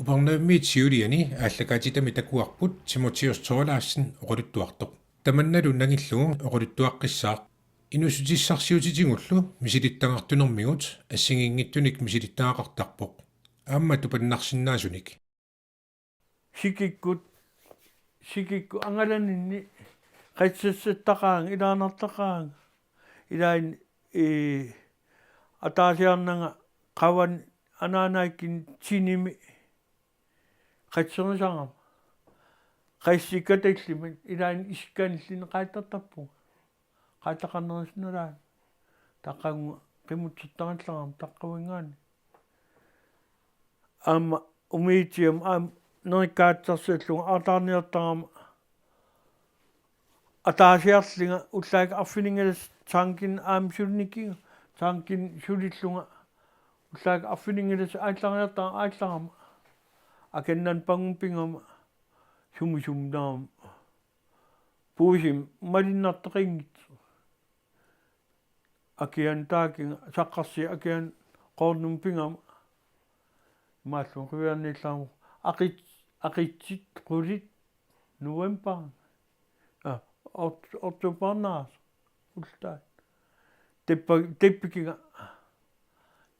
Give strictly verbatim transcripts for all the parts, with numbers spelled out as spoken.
Upernavimmiit siuliani aallakaatitami takuarput Timotheus Thorleifsen oqaluttuartoq. Tamannalu nangillugu oqaluttuaqqissaaq. Inuussutissarsiutitigullu misilittagartunermigut assigiinngitsunik misilittagaqartarpoq. Aamma tupannarsinnaasunik. Sikikkut, sikikkut angalaninni qassassaqaanga, ilaannartaqaanga. Ilaanni, ee, ataasiarnanga qavan anaanaakkini tinimi qasserisarama. Qassikka tallimat ilaanni isikkanillini qaattartarpunga. Qaataqarnerisinnalaat. Taqqagunga qimutsertarallarama taqqavinngaanniit. Aamma umiitsiam aamma nerikkaatsarsallugu aataarniartarama ataasiarlunga ullaakkut arfininngajassat tankin aamma sulinikkut tankin sulillunga ullaakkut arfininngajassat aallariartarama aallarama. Akannan pangun pigama sumi sumi taama. Puusim malinnartaqanngitsoq. Akian taakinga, saqqarsiit akian qoornum pigama. Imaallugu qiviarniillarama. Aqit-, aqitsit qulit november. Ah, ot-, oktobernaas. Ultai. Teppa-, teppikinga.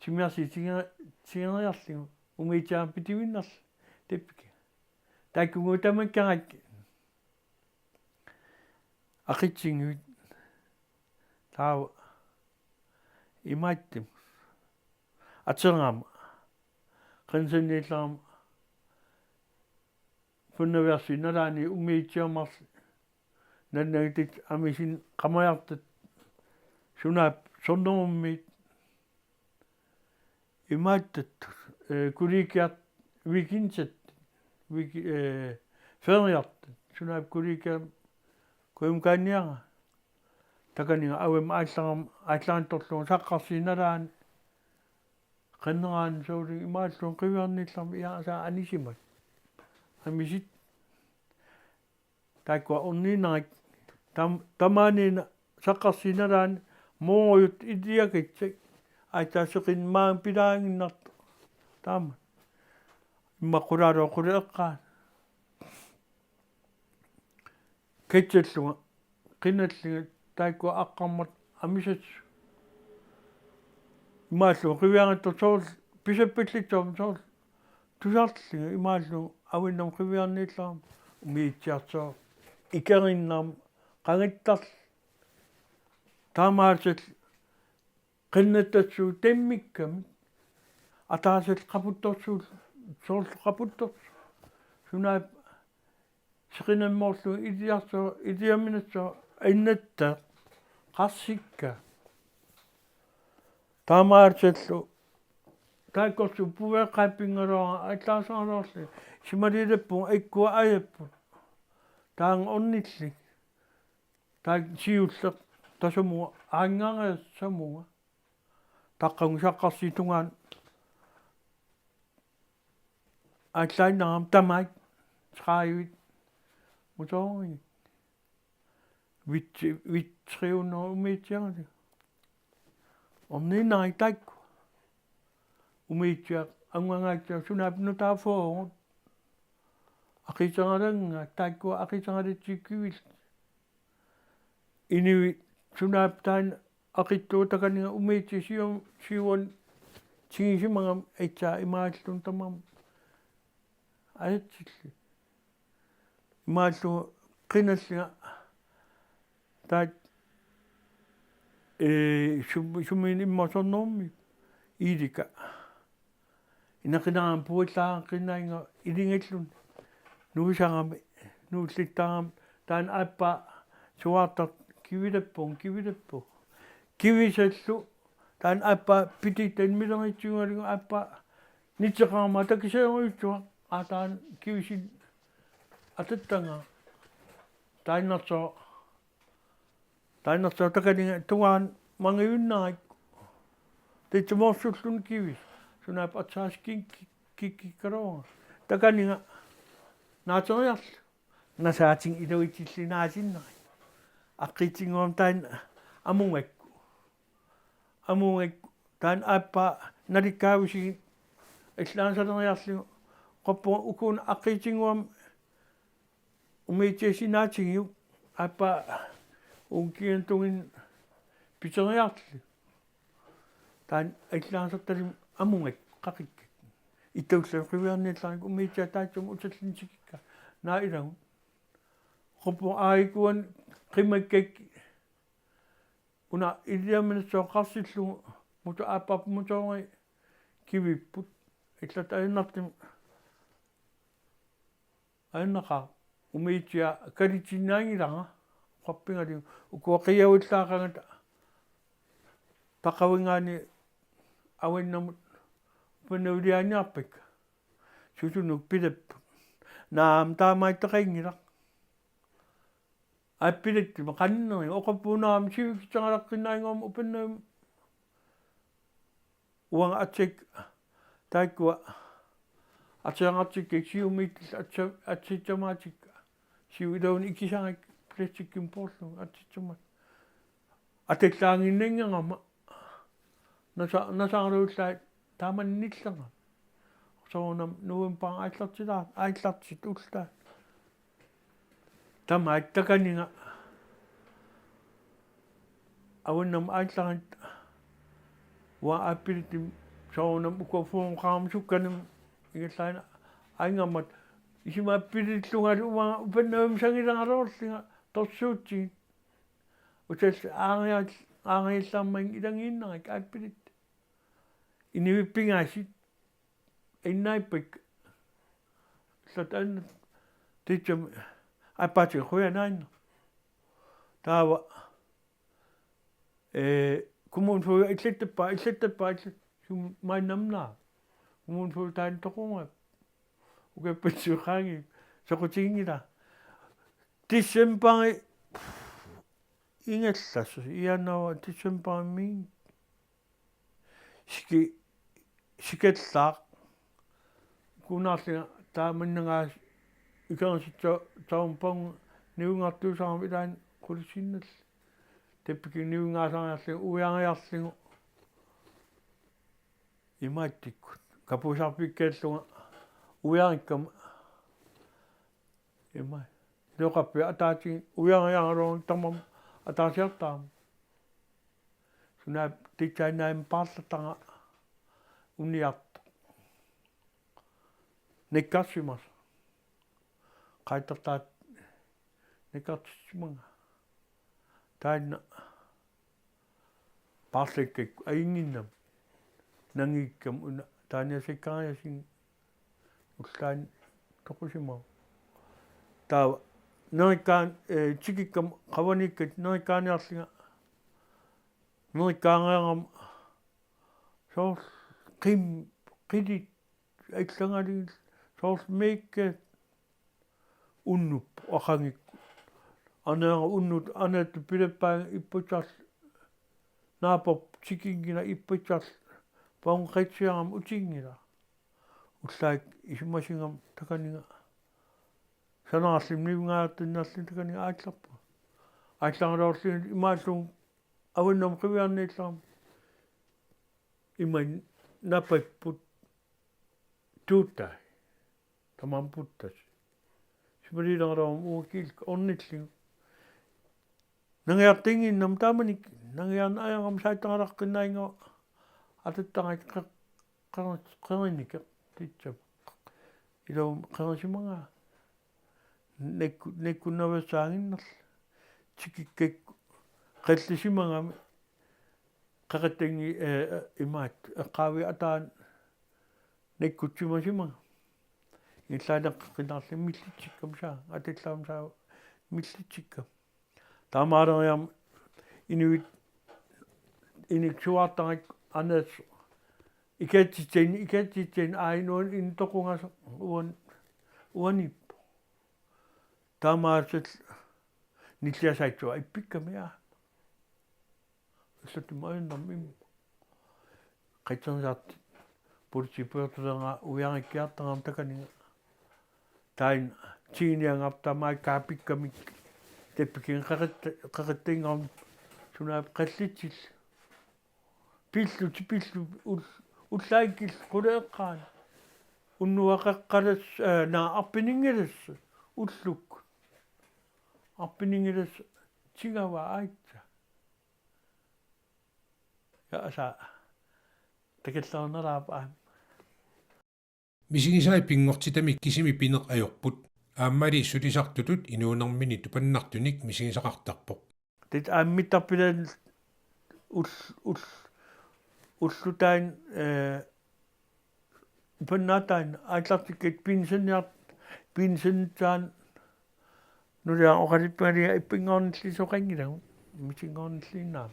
Timiarsi tiger-, tigeriarlugu. Umiitsiaq pitivinnarlugu. Teppikinga. Taakkugu tamakkerakku. Aqitsinngivit. Taava. Imaattumik. Aterama. Qinsanniillarama. Punnaviarsi nalaani umiitsiaq marluk. Nannagitut amisin qamajartat. Sunaaffa sornerummiit. Imaattat, ee, kollegiat weekendit, week-, ee, feriartat. Sunaaffa kollegiami kujammukaanniaraat. Takaninga avammi aallarama, aallarnittorlugu saqqarsiit nalaani. Qinnerani soorlu imaallugu qiviarniillarama ia asaa anisimat. Amisit. Taakkua orniinnarikka. Tam-, tamaaniinna saqqarsiit nalaani moorujut iliakatsak. Aatsaat seqineq maanga pilaannginnartoq. Taama. Immaqa qulaalu quli eqqaat. Katsallunga, qinallunga, taakkua aqqarmat amisassat. Imaallugu qiviarnittoq soorlu, pisappallattoq soorlu. Tusarlunga imaallugu avinnam qiviarniillarama umiitsiartoq ikerinnam qangattarl. Taamaattumik qinnattassuup tammikkamik ataaseq qaputtorsuup soorlu qaputtorsuup. Sunaaffa seqinermoorlugu iliartoq iliaminassoq innatta qassikka. Taamaattumik taakkorsuup puveeqqaappinngaluara allaasaraluarlunga. Simaliilappunga ikkua ajapput. Taanna ornillunga. Taanna siulleq tasamunga aanngareersamunga. Taqqagu saqqarsiit tungaanut. Aallaannarama tamaat tredive motoorigit. Vitsi, vitsi umiitsiarali. Orniinnarikka taakkua. Umiitsiaq angangaatsiaq sunaaffa nutaaq fyrre. Aqiteralannga taakkua aqiteralitsikkivil. Inuit sunaaffa taanna aqittuutakaninga umiitsi siu-, siuan tigisimagami aatsaat imaallun tamarmi ajatsillit. Imaallugu qinallunga taat, ee, sum-, sumiin imma sornerummi iilika. Ineqinaarama puallaaqqinnaagiga ilingalluni. Nuusarami, nuullittaarami, taanna aappaa suaartartoq kivilappoq, kivilappoq. Kivisallu, taanna aappaa pititta mileritsiugalugu aappaa nitseqarama takiseerujussuaq, aa taanna kivisit atattanga. Taannartoq Taannartoq takaninga tungaanut mangiunnarik. Titsumoorsulluni kivis. Sunaaffa atsaaskiin ki-, ki-, kikkaluarunga. Takaninga naateriarlu. Nasaatit iluitsillit naatinnarit. Aqqitsinngorami taanna amugakku. Amugakku taanna aappaa nalikkaavisigut allaasaleriarlugu Qoppu ukun aqiitinguam umiitiasinaatigiu appa unkiantungin piteriarli. Taan aillarsattalim amungat qaqikkat. Itaulla qiviarniallarik umiitiataattum utallinsikikka. Naa ilagun. Qoppu aikuan qimakkak una iliaminatsoqarsillugu mutu aappap mutoori kivipput. Illat ajunartim ajunaqaaq umiitia kalitsinnaanngilanga qappingali ukua qiavillaaqangata taqavingaani avinnamut upannavianiarpakka susunuk pilapput. Naam taamaattaqanngilaq. Appilattima qannerni oqappuunaam sivikitsagalaqqinnaajuam upannavim uanga atsik taakkua atsiangartikkik siumiittil atsa atsitsamaatikka siu ilaun ikisangik plastikkim poorlun atsitsamaat. Atallaanginnanngama nasa nasaraluullaat taamannillerngama. Soorunami novembarip aallartilaar aallartit ullaat. Tamaat takaninga avinnamut aallarit uanga appilattim soorunami ukua fyrreqarami sukkanik ingerlaannaq ajunngama isima appilallungalu uanga upannavimmi sanngilaarlunga torsuutsigit. Utallit aarial aariallaarmagit ilagiinnarakku appilat. Inuit pingasut innaappakkit. Illat ajunnatik tiitsam appaatiga qujanaannaq. Taava ee kommunefoged illattappaa illattappaa illat sum maannamnaa. Kommunefoged taanna toqunga ukiappassuit qaangiupput soqutiginngilaa. Decembari ingerlasoq januar decembarimi siki sikallaaq. Kunaarlinga taamannangaas ikeransitsa taumpan niungartuusarami ilaanni qulissinnalli. Teppikin niungaasariarligu uiariarligu imaattikkut kapuusarpikkaallunga uiarikkama ima. Neqarpit ataatigit uiariaraluarlugit tamarmik ataasiartaramik. Sunaaffa tiitsaannaamik paarlatara uniartoq. Nikkarsimasoq. Qaittartaat nikkartitsimagaa. Taanna paarlakkakku ajunnginnamik. Nangikkama una taaniasakkariasin ullaani toqusimavoq. Taava nerikkaan ee tikikkama qavaniikkat nerikkaaniarlunga nerikkaareerama soorlu qim qilit allangaluit soorlu meekka unnup aqagikkut. Aneera unnut aneertut pilappaa ippassarlu naaperput tikinngilaq ippassarlu paunqatsiarama utinngilaq. Ullaat isumasigama takaninga sanaarluni niungaartinnerluni takaninga aallarpunga. Aallaraluarluni imaallugu avinnamut qiviarniallarama ima napapput tuuttai. Tamarmik puttasi. Simaliileraluarama uakiilka ornilligu. Nangiartinnginnama taamanikkut nangiarneq ajorama saattaqalaqqinnaanngua atattaraat qe- qe- qerinikeq tiitsap. Ilumut qerisimagaa. Nakku nakkunnaveersaaginnarluni. Tikikkakku qallisimagami qeqattangi ee imaat eqqaavi ataani nakkutsimasimagami. Ingerlaannaq qinnaarli millitsikkama saa atallaamik saa millitsikkama. Taamaaleriarmat inuit iniksuartarakku aneersoq ikatsitsin ikatsitsin aajuna inuit toqungasoq uan uaniippoq. Taamaasillutik nilliasaatsuaq ippikkami aa. Illattumik ajunnermi imma. Qitserniartut politiit pujortulernga uiarikkiartarama takaninga. Taanna tiguniagarput tamaat kaapikkamik teppikin qeqatta qeqattanngormat sunaaffa qallitsillutik. Pillutik pillutik ul- ullaakkillu quleqqaani. Unnuaqeqqalas, eh, naa, arpininngilas ulluk. Arpininngilas tigava aitsa. Ja asa. Takallarnerlaap aam. Misigisai pinngortitami kisimi pineq ajorput. Aammali sulisartutut inuunermini tupannartunik misigisaqartarpoq. Tit aamma mittarpilaat ul-, ul-, ullutaan, eh, upannaataan aallartikkat piinnissaniar-, piinnissannissaan nuliaq oqalippalia ippinngornillisoqanngilagut, misinngoornilliinnaat.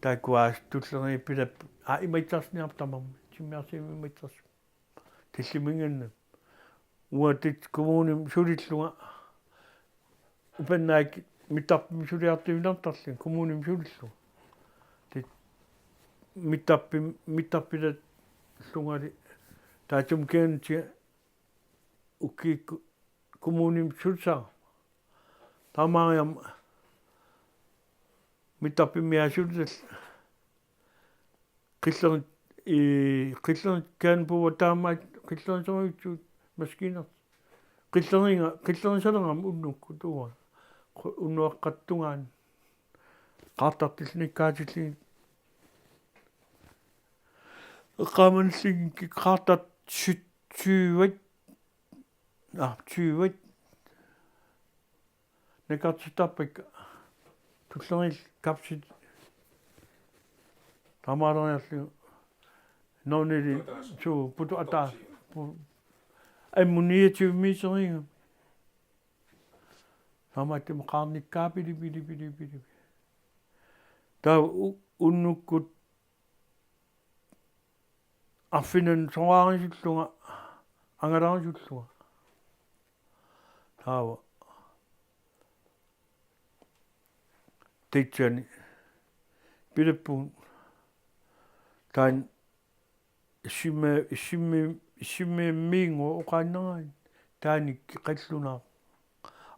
Taakkuaasiit tulleriiaat pilap, aa, imaattarsinnaapput tamarmik, timmiarsiimmi imaattarsi-. Tallimanngorneq. Uatit kommunimi sulillunga. Upannaat mittarpimmi suliartuinnartarlunga kommunimi sulillunga. Tit mittarpim-, mittarpilallungali. Taassuma kigutsigit ukiukkut kommunimi sulisara. Taamaariarmat mittarpimmiaat sulitallit. Qillernit, i, qillernit kaanpuua taamaat qillernit sorujutsut maskiinertik. Qillerinnga, qillernit salerama unnukkut uanga. Qu-, unnuaqqattungaani. Qaartartilluunniit kaatillugit. Eqqaamanilluunniit qaartartut syv-, syv-, aa, syv-, nakartittarpakka tulleriillu kapsit taamaaleriarlugit. Nonili suu putu ataa. Pu-, ammut niogtyve meteriinngami. Taamaattumik qaarnikkaat pili, pili, pili, pili. Taava u-, unnukkut arfineq-soraarisullunga, angalariisullunga. Taava. Tassani. Pilappugut. Taanna isima-, isima-, isima-, miingu oqaannaraat. Taanna qallunaaq.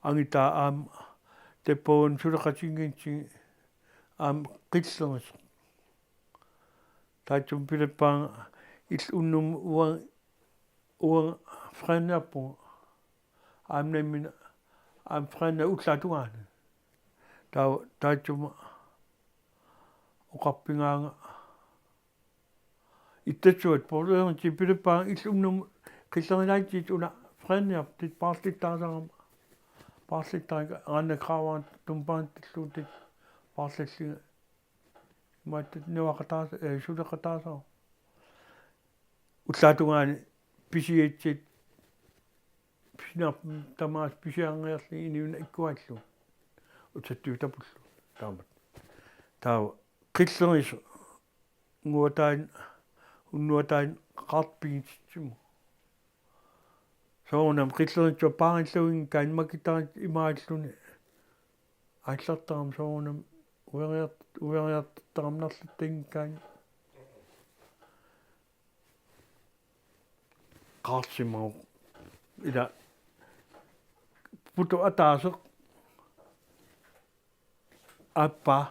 Angitaa aamma. Tappavani suleqatinnginnitsigit aamma qillerisoq. Taassuma pilappaanga illit unnummut uanga, uanga fredaarpunga. Aamma nammineq aamma fredaap ullaap tungaanut. Taava taassuma oqarfigaanga. Ittassuat poorleerti pilappaanga illit unnummut qillerilaatsigit una fredaarpit paarlittaasarama. Paarlittaanga aana kraavaan tumpaantilluutit paarlallunga. Imaattoq niuaqataas-, eh, suleqataasoq. Ullaap tungaani pisiatsit, pisinar-, tamaasa pisiariarlugit inuuneq ikkuallu. Utsattuutapullu. Taamat. Taava. Qillerisoq. Nguataani, unnuataani qaarpigititsimo. Soorunami qillerisoq paarillavinngikkaanik makittarit imaalluni. Aallartarami soorunami ueriart-, ueriartartarami narlittanngikkaanni. Qaarsimavoq. Ila putu ataaseq. Aappaa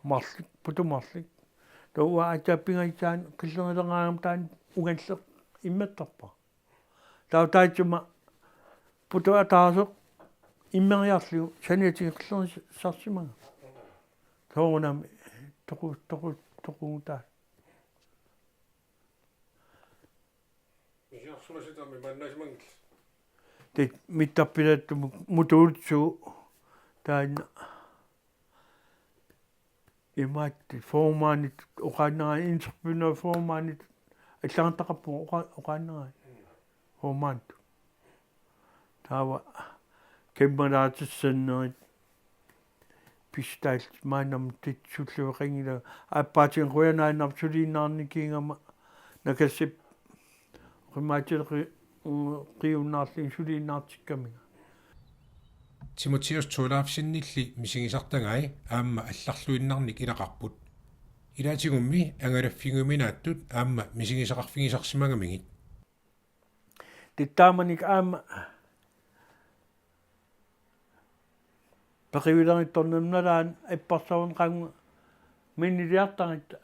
marluk, putu marluk. Taava aatsaat pingajusaani qillerileraangama taanna ungalleq immattarpara. Taava taassuma putu ataaseq immeriarlugu saniatigut qillerisarsimanga. Soorunami toqu-, toqu-, toqugutaa. Misigarsumasutami maannaasimangilli. Tit mittarpilaattumut mutuutsuu taanna imaattoq formanit oqaannaraanni entreprenørformanit allagartaqarpunga oqa-, oqaannaraanni. Formanit. Taava kammalaatissannerit pistaallit maannamut tit sulliveqanngilanga. Aappaatigut qujanaannaq suliinnaarnikkigama nakassap oqimaatsileqi-, qiunnaarlugit suliinnaartikkaminga. Timotheus Thorleifsenilli misigisartagai aamma allarluinnarnik ilaqarput. Ilaatigummi angalaffigiuminaattut aamma misigisaqarfigisarsimagamigit. Tit taamanikkut aamma peqivileruttornamnalaani apparsaarneq qanga miniliartaratta.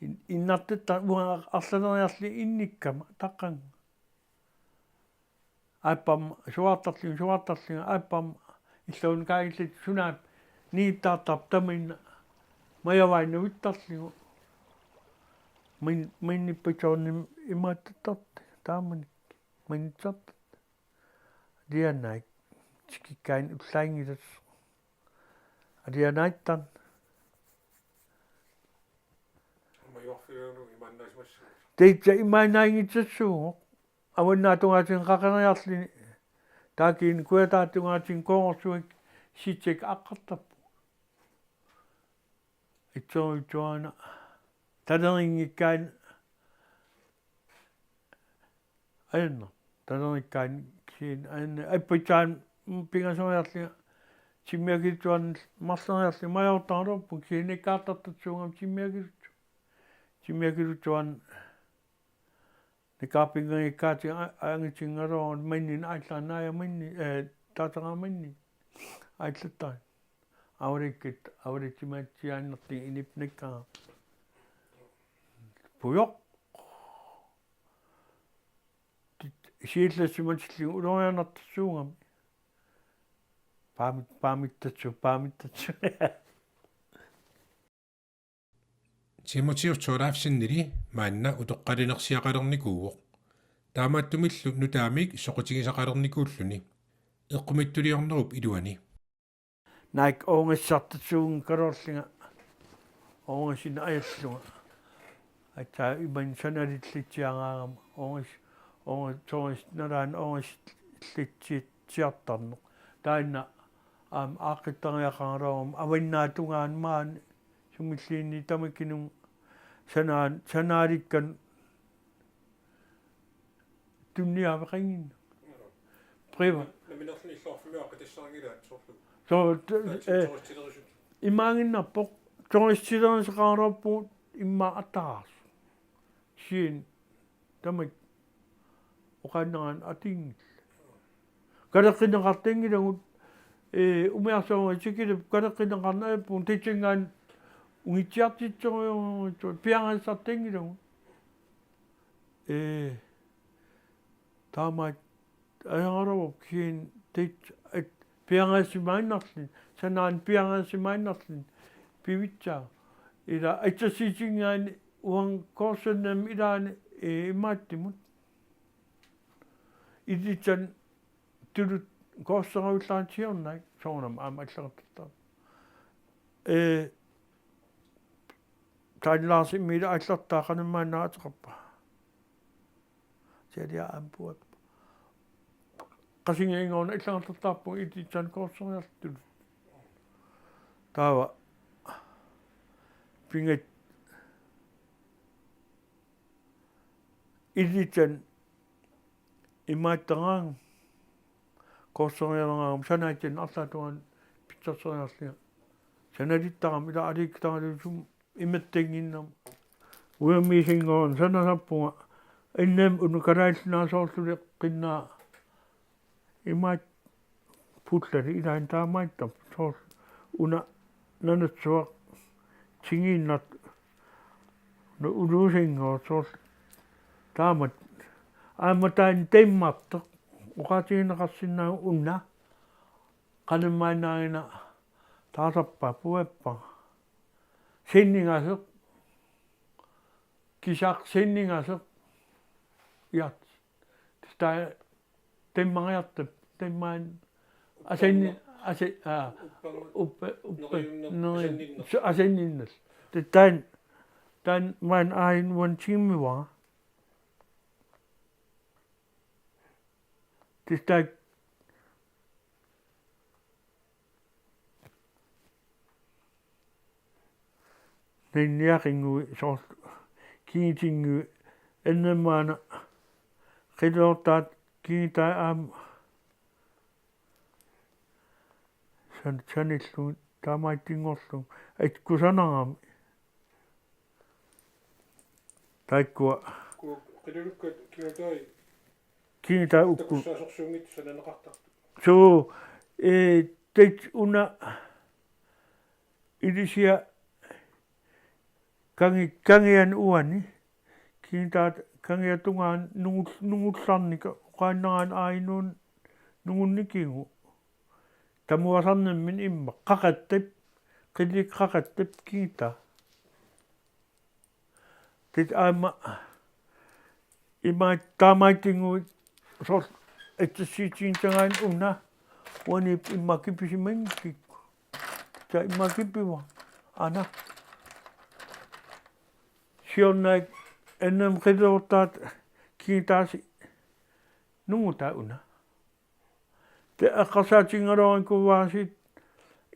In-, innartatta uanga arlaleriarlunga innikkama taqqannga. Aappama suaartarlunga, suaartarlunga, aappama illuun kaagillit sunaap niittaartarp tamaanna majavai navittarlugu. Min-, minnippatoornimi imaattartarti, taamani, minnittartarti. Alianaak, tikikkaanni ullaanngilaq. Alianaattarn. Taava imaannaanngitsassuuvoq. Avannaatungaatigut qaqineriarluni. Taakkununnga kujataatungaatigullu koorsuak sitsik aqqartarpoq. Itsorujuana. Talerinngikkaanni. Ajanna. Talerinngikkaanni kisianni ajanna. Appitsaan pingasoriarlunga. Timmiakitsuan marloriarlunga. Majoortaraluarpunga kisianni nikkaartartarsuugama timmiakitsu. Timmiakitsuan nikkaarpinngikkaatsigu a-, angitinngaluarlunga minni aallaannaaja minni, eh, taataqaa minni. Aallattaaq. Avalakkat, avalaksimaatsiaannarlunga inip nikkaa. Pujoq. Tit-, siillassimatilu ulorianartassuugami. Paamit-, paamittatsu, paamittatsu. Timotheus Thorleifsenili maanna utoqqalinersiaqalernikuuvoq. Taamaattumillu nutaamik soqutigisaqalernikuulluni. Eqqumiitsuliornerup iluani. Naak oorngassartassuunngikkaluarlunga oorngassineq ajorlunga. Aatsaat imannak sanalillitsiaraangama oorngas-, oorngas-, soorngas-, nalaani oorngassillitsiartarneq. Taanna aamma aaqqittariaqaraluarama avannaatungaani maani sumilluunniit tamakkununnga sanaan-, sanaalikkanik tunniaaveqannginnama. Priva. Nammineerluni illoqarfimmi aqqutassanngilaat soorlu. Soo, t-, eh, turistilerisut. Imaaginnarpoq, turistilerisaqaraluarpugut immaqa ataaseq. Siin, tamakku, oqaannaraanni atuunngillat. Kaleqqinneqartanngilagut, eh, umiarsuarmi tikillugu kaleqqinneqarneq ajorpugut, tassanngaanniit ungitsiartitsorujussuuvoq, piareersartanngilagut. Eh, taamaat ajornarpoq kisianni tit-, at-, piareersimaannarluni, sanaani piareersimaannarluni, pivitsaa. Ila assersuutigigaanni uanga korsernami ilaanni, eh, imaattumut. Ilitsan tuluttut korseruullaanngitsoornagu, soorunami aamma allagartartarpoq. Eh, taannaarsi miila allartaa qanormaanna ateqarpa. Sialia aamma puat. Qassinngornermi allagartartarpunga ilitsan korseriartut. Taava. Pingat. Ilitsan imaattaraangat korserialeraangama sanaatsinni arlaatungaani pitsarseriarlunga. Sanalittarama ila aliikkutaralugu sumut imattannginnama. Uimmisinngoorn sanasarpunga innam unukalaallaannaasoorsuli qinnaa imaat pullali ilaanni taamaattarpoq soorlu una nanatsuaq tingiinnartoq una uluusinngooq soorlu taamak aamma taanna timmartoq oqaatigineqarsinnaavugut una qanormaannaagina taasarpa puappa sinnigasoq kisaq sinnigasoq iat. Tassa taamariartup, taamani asanni-, asa-, aa, uppa-, uppa-, uppa-, neriunner-, neri-, asanninner-, su-, asanninner. Tassa taanna, taanna maanna aajuna uani tigummivaanga. Tassa taakku Ninniaqinnguit soorlu kingitinnguit ernemaana qiloortaat kingitai aamma san-, sanillugit taamaattinngorlugit at kusanarami. Taakkua. Ku-, qilulukkat kingitai. Kingitai ukku. Takussaasorsuunngitsut sananeqartartut. Suu, ee, tassa una ilisiaq Kangi-, kangiani uani. Kingitaata kangiata tungaani nungul-, nungullarnikoq oqaannaraanni aajuna nungunnikiinnarlugu. Tamuasarnermini immaqa qaqattap, qilip qaqattap kingitaa. Tassa aamma ima taamaattunnguit soorlu attassiitinngitagaanni una uani immaqa kipisimanngikkiga. Tassa immaqa kipivara. Aana. Siorna aamma qilerortaata kingitaasa nungutaa una. Tassa eqqarsaatigigaluarukku uaasiit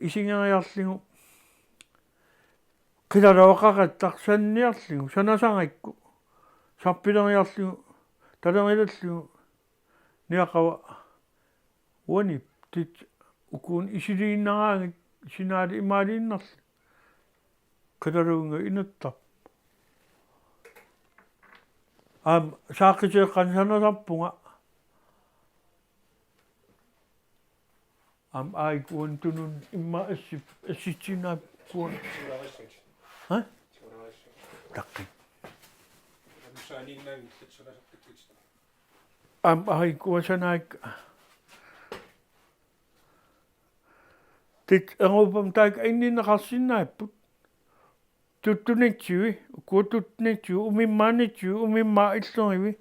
isigeriarlugu qilaluaqaqattaq sanniarlugu, sanasarigakku, sarpileriarlugu, talerilerlugu, niaqava uani tassa ukuunik isiliinnaraangat sinaali imaaliinnarluni. Qilaluinga inertarpoq. Aamma saaqqiteeqqanik sanasarpunga. Aamma aajuku uani tununni immaqa assip-, assitsinnaappunga. Ha? Taqqi. Aamma aajuku uanga sanaakka. Tassa Europami taakku inninneqarsinnaapput. Tuttunitsuit, ukua tuttunitsuit, umimmaanitsuit, umimmaat illeriviit,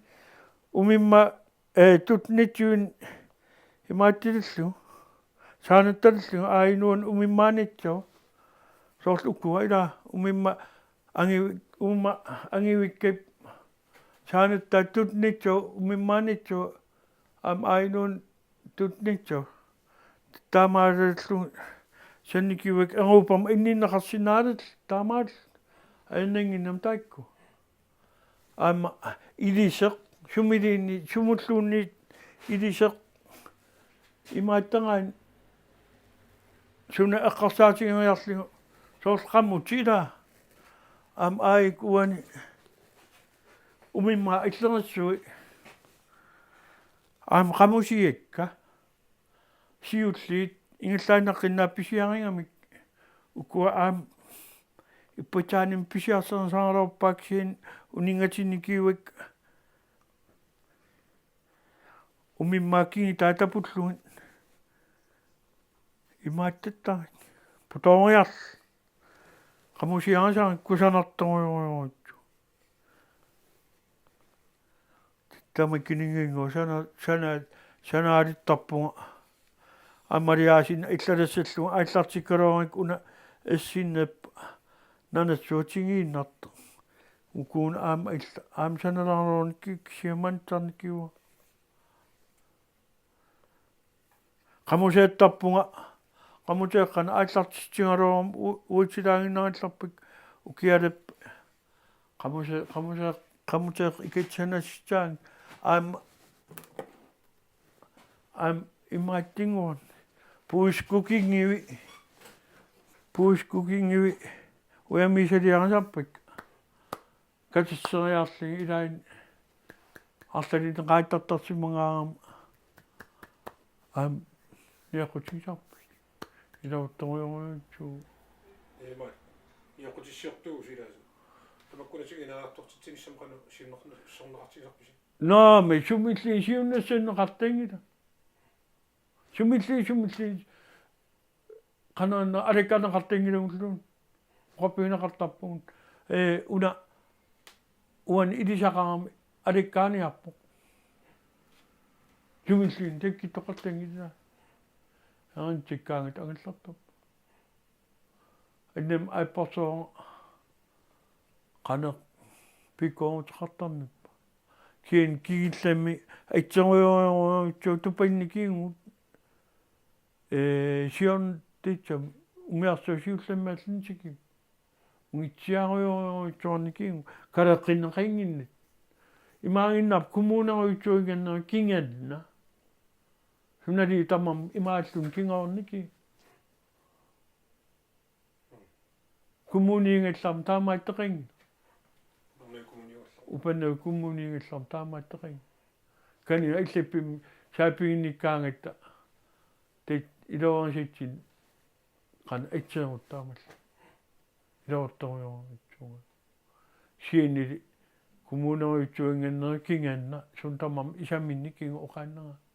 umimmaat, eh, tuttunitsuinik imaattillugu, saanattallugu, aajuna umimmaanitsoq, soorlu ukua ilaa, umimmaat angivi-, umimmaat angivikkap, saanattaat tuttunitsoq, umimmaanitsoq, aamma aajuna tuttunitsoq. Taamaalilluni sannikivakka Europami inninneqarsinnaallutik taamaalillutik ajornannginnami taakku. Aamma iliseq, sumiluunniit, sumulluunniit iliseq imaattaraanni suna eqqarsaatigeriarlugu soorlu qamutit ilaa. Aamma aajuku uani umimmaat illeriviit. Aamma qamusiakka. Siulliit ingerlaannaqqinnaat pisiarigamik ukua aamma ippataanimi pisiarsarneqaraluarpaat kisianni uninngatinnikivakka umimmaat kingitaa tapullugit imaattattarik putooriarlugit qamusiarisarikka kusanartorujussuuvoq. Tamakkininngua sana-, sana-, sanaalittarpunga. Aamma aliaasinnaq illalassallugu aallartikkaluarukku una assinnap nanassuatigiinnartoq. Ukuuna aamma illa-, aamma sanalaarluni ki-, kisianni mantarnikiua. Qamuseertarpunga, qamuteeqqanik aallartitsigaluaruma u-, uatsilaannginnarallarpakka ukialap qamuse-, qamuse-, qamuteeq ikatsanassaang aamma, aamma imaattinnguarni. Puiskukingivi, puiskukingivi ujamiisaliarisarpakka. Katisseriarlugit ilaanni arlalinneqaattartarsimagaangama aamma niaqqutigisarput. Iluartorujorujussuuvoq. Imaat. Niaqqutissiortugut silaasa. Tamakkunatigut ineriartortitsinissami qanoq siunnersorneqartigisarpisi? Naamik, sumilluunniit siunnersorneqartanngilaq. Sumilluunniit, sumilluunniit. Qanoq una alakkaaneqartanngilaq ulluun. Oqarfigineqartarpugut. Ee, una uani ilisaqarami alakkaaniarpoq. Sumilluunniit takkuttoqartanngilaq. Aana tikkaangat angerlartarpoq. Innama aapparsuaq qanoq pikkoriuteqartarnerpa. Kisianni kingullermi atserujorujussuaq tupannikiinnarlugu. Ee, siorna tassa umiarsuaq siullermi allanut tikivoq. Ungitsiarujorujussuarnikiinnarlugu kaleqqinneqannginnami. Imaaginnarpoq kommunerujussuuginnarlugu kingorna. Sunali tamarmi imaalluni kingornikiinnarlugu. Kommuniigallarmat taamaattoqanngilaq. Upernavik kommuniigallarmat taamaattoqanngilaq. Kani allappimi saaffiginnikkaangatta tassa iluarisatsinni qanoq atseruttaamalla. Iluartorujorujussuuvoq. Sianili kommunerujussuanngorneri kingorna suna tamarmi isaminnik kingorna oqaannarami.